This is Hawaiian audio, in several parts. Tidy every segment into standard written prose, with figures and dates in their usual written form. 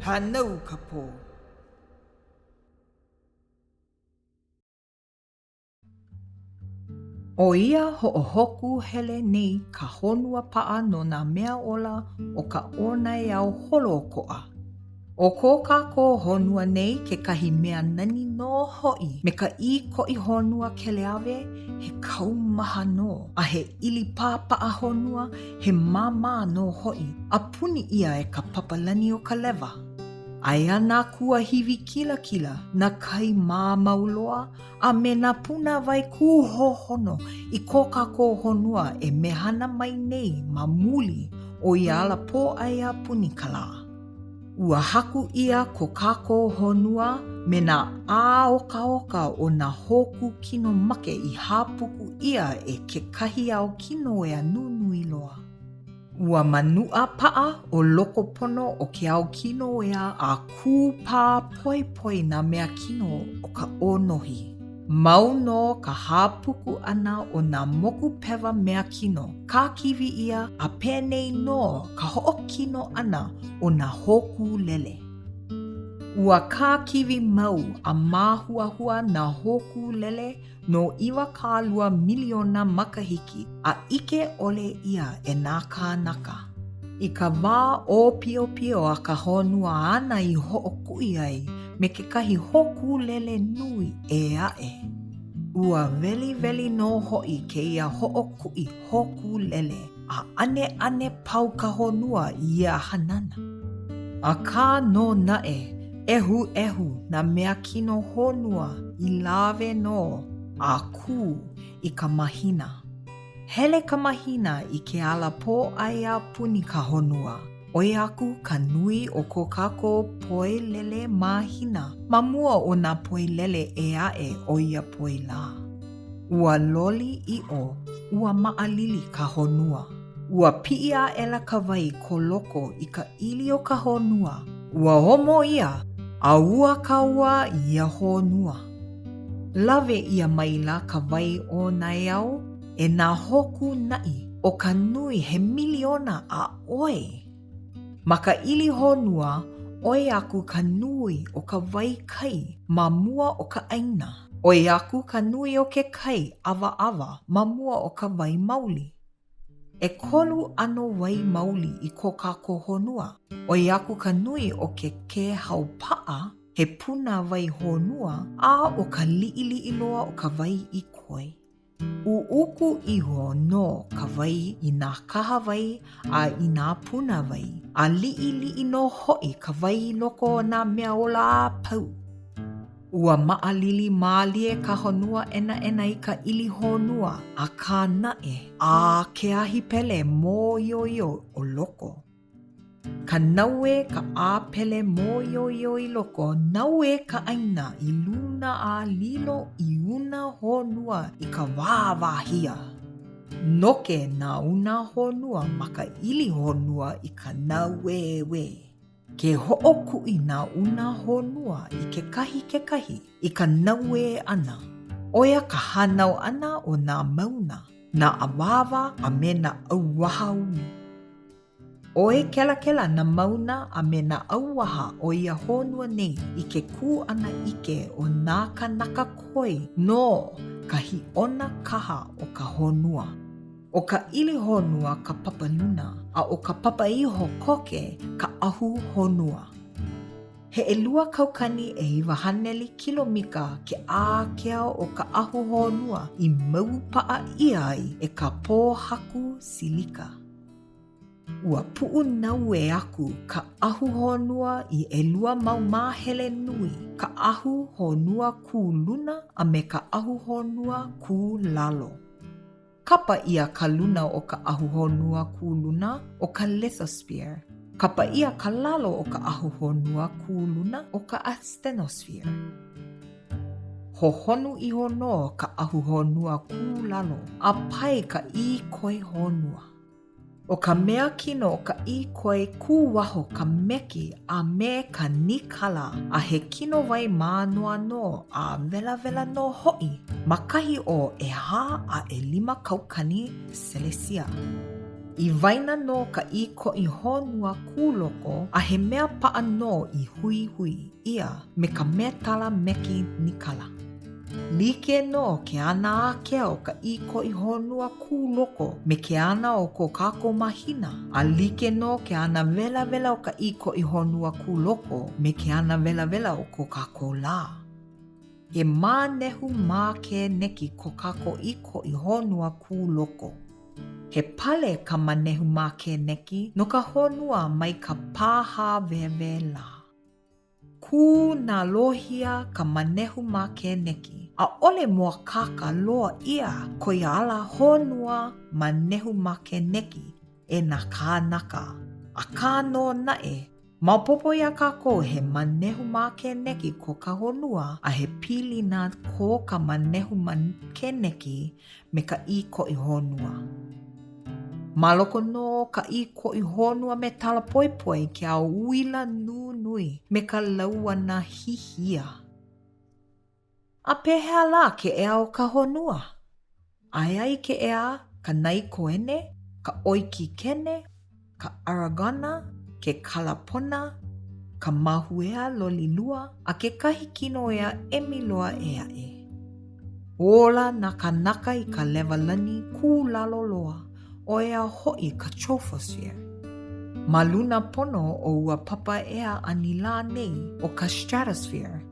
Hānau ka pō. ʻO ia hoʻohōkū hele nei ka honua paʻa no nā mea ola o ka ʻōnaeao holoʻokoʻa. ʻO ko kākou honua nei kekahi mea nani nō hoʻi me ka ʻīkoʻi honua keleawe he kaumaha nō, a he ʻili pāpaʻa honua he māmā nō hoʻi a puni ʻia e ka papalani o ka lewa. Aia nā kuahiwi kilakila, nā kai māmau loa, a me nā pūnāwai kūhohonu i ko kākou honua e mehana mai nei ma muli o ia ala pōʻai a puni ka lā. Ua haku ʻia ko kākou honua me nā ʻāokaoka o nā hōkū kino make i hāpuku ʻia e kekahi ao kino ea nunui loa. Ua manuʻa paʻa ʻo loko pono o ke ao kino ea a kūpā poepoe nā mea kino o ka ʻōnohi. Mau nō ka hāpuku ʻana o nā moku pewa mea kino, kākiwi ʻia a penei nō ka hoʻokino ʻana o nā hōkūlele. Ua kākiwi mau a māhuahua nā hōkūlele no 20 miliona makahiki a ʻike ʻole ʻia e nā kānaka. I ka wā ʻōpiopio a ka honua āna i hoʻokuʻi ai me kekahi hōkūlele nui ʻē aʻe. Ua weliweli nō hoʻi kēia hoʻokuʻi hōkūlele a ʻaneʻane pau ka honua i ia hanana. Akā nō naʻe, ʻehuʻehu nā mea kino honua i lawe nō a kū i ka mahina. Hele ka mahina i ke ala pōʻai a puni ka honua, ʻoi aku ka nui o ko kākou poi lele mahina ma mua o nā poi lele ʻē aʻe o ia poi lā. Ua loli ʻiʻo, ua maʻalili ka honua. Ua piʻi aʻela ka wai koloko i ka ʻili o ka honua, ua omo ia, a ua ka ua i ia honua. Lawe ʻia maila ka wai ʻōnaeao e nā hōkū naʻi o ka nui he miliona a ʻoi. Ma ka ʻili honua, ʻoi aku ka nui o ka wai kai ma mua o ka ʻāina. ʻOi aku ka nui o ke kai ʻawaʻawa ma mua o ka wai maoli. ʻEkolu ʻano wai maoli i ko kākou honua. ʻOi aku ka nui o ke kēhau paʻa, he pūnāwai honua, a ʻo ka liʻiliʻi loa o ka wai i koe. ʻUʻuku iho nō ka wai i nā kahawai a i nā pūnāwai, a liʻiliʻi nō hoʻi ka wai i loko o nā mea ola a pau. Ua maʻalili mālie ka honua ʻenaʻena i ka ʻili honua, akā naʻe, ʻā ke ahi pele mōioio o loko. Ka naue ka ʻā pele mōioio i loko, naue ka ʻāina i luna a lilo i una honua i ka wāwahia. Noke nā una honua ma ka ʻili honua i ka nāueue. Ke hoʻokuʻi nā una honua i kekahi kekahi i ka nauē ʻana, ʻo ia ka hānau ʻana o nā mauna, nā awāwa a me nā ʻauwaha ulu. ʻOi kelakela nā mauna a me nā ʻauwaha o ia honua nei i ke kuanaʻike o nā kānaka koi no ka hiʻona kaha o ka honua. ʻO ka ʻili honua ka papa luna, a ʻo ka papa iho koke ka ʻahu honua. He 9,900 kilomika ke ākea o ka ʻahu honua i mau paʻa ʻia ai e ka pōhaku silika. Ua puʻunaue aku ka ʻahu honua i ʻelua mau māhele nui, ka ʻahu honua kū luna a me ka ʻahu honua kū lalo. Kapa ʻia ka luna o ka ʻahu honua kū luna ʻo ka lithosphere. Kapa ʻia ka lalo o ka ʻahu honua kū luna ʻo ka asthenosphere. Hohonu iho nō ka ʻahu honua kū lalo a pae ka ʻīkoi honua. ʻO ka mea kino o ka ʻīkoi kūwaho ka meki a me ka nīkala a he kinowai mānoanoa a welawela nō hoʻi ma kahi o ʻehā a ʻelima kaukani selesia. I waena nō ka ʻīkoʻi honua kūloko a he mea paʻa nō i huihui ʻia me ka metala meki nīkala. Like nō ke ana ākea o ka ʻīkoʻi honua kūloko me ke ana o ko kākou mahina, a like nō ke ana welawela o ka ʻīkoʻi honua kūloko me ke ana welawela o ko kākou lā. He mānehu mākēneki ko kākou ʻīkoʻi honua kūloko. He pale ka mānehu mākēneki no ka honua mai ka pāhāwēwē lā. Kū nā lohia ka manehu mākēneki. ʻAʻole mōakāka loa ʻia ko ia ala honua manehu mākēneki e nā kānaka, akā nō naʻe, maopopo iā kākou he manehu mākēneki ko ka honua a he pilina ko ka manehu mākēneki me ka ʻīkoʻi honua. Ma loko nō o ka ʻīkoʻi honua metala poepoe ke ao uila nunui me ka lauana hihia. A pehea lā ke ea o ka honua? Aia i ke ea ka naikoene, ka ʻoikikene, ka ʻaragona, ke kalapona, ka mahuea lolilua, a kekahi kino ea emi loa ʻē aʻe. Ola nā kānaka i ka lewa lani kūlalo loa, ʻo ia hoʻi ka troposphere. Ma luna pono o ua papa ea anilā nei ʻo ka stratosphere.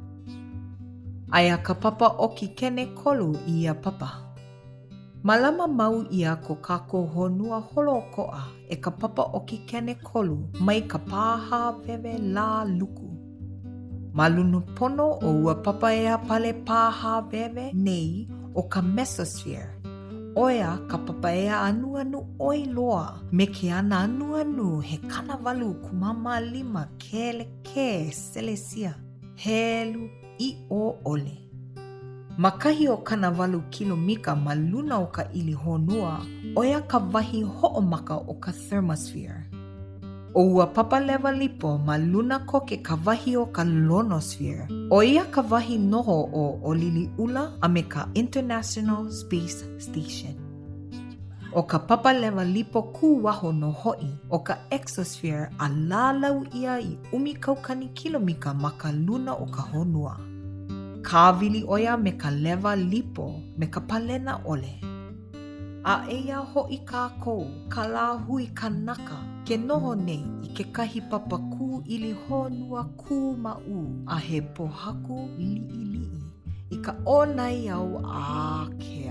Aia ka papa ʻokikene kolu i ia papa. Mālama mau ʻia ko kākou honua holoʻokoʻa e ka papa ʻokikene kolu mai ka pāhāwewe lā luku. Ma luna pono o ua papa ea pale pāhāwewe nei ʻo ka mesosphere, ʻo ia ka papa ea anuanu ʻoi loa me ke ana anuanu he 85 kēlekē selesia helu ʻiʻo ʻole. Ma kahi o 80 kilomika ma luna o ka ʻili honua, ʻo ia ka wahi hoʻomaka o ka thermosphere. ʻO ua papa lewa lipo ma luna koke ka wahi o ka lonosphere, ʻo ia ka wahi noho o ʻŌliliʻula a me ka International Space Station. ʻO ka papa lewa lipo kūwaho nō hoʻi ʻo ka exosphere a lālau ʻia i 10,000 kilomika ma ka luna o ka honua. Kāwili ʻo ia me ka lewa lipo me ka palena ʻole. A eia hoʻi kākou, ka lāhui kanaka, ke noho nei i kekahi papa kū ʻili honua kū maʻū a he pōhaku liʻiliʻi i ka ʻōnaeao ākea.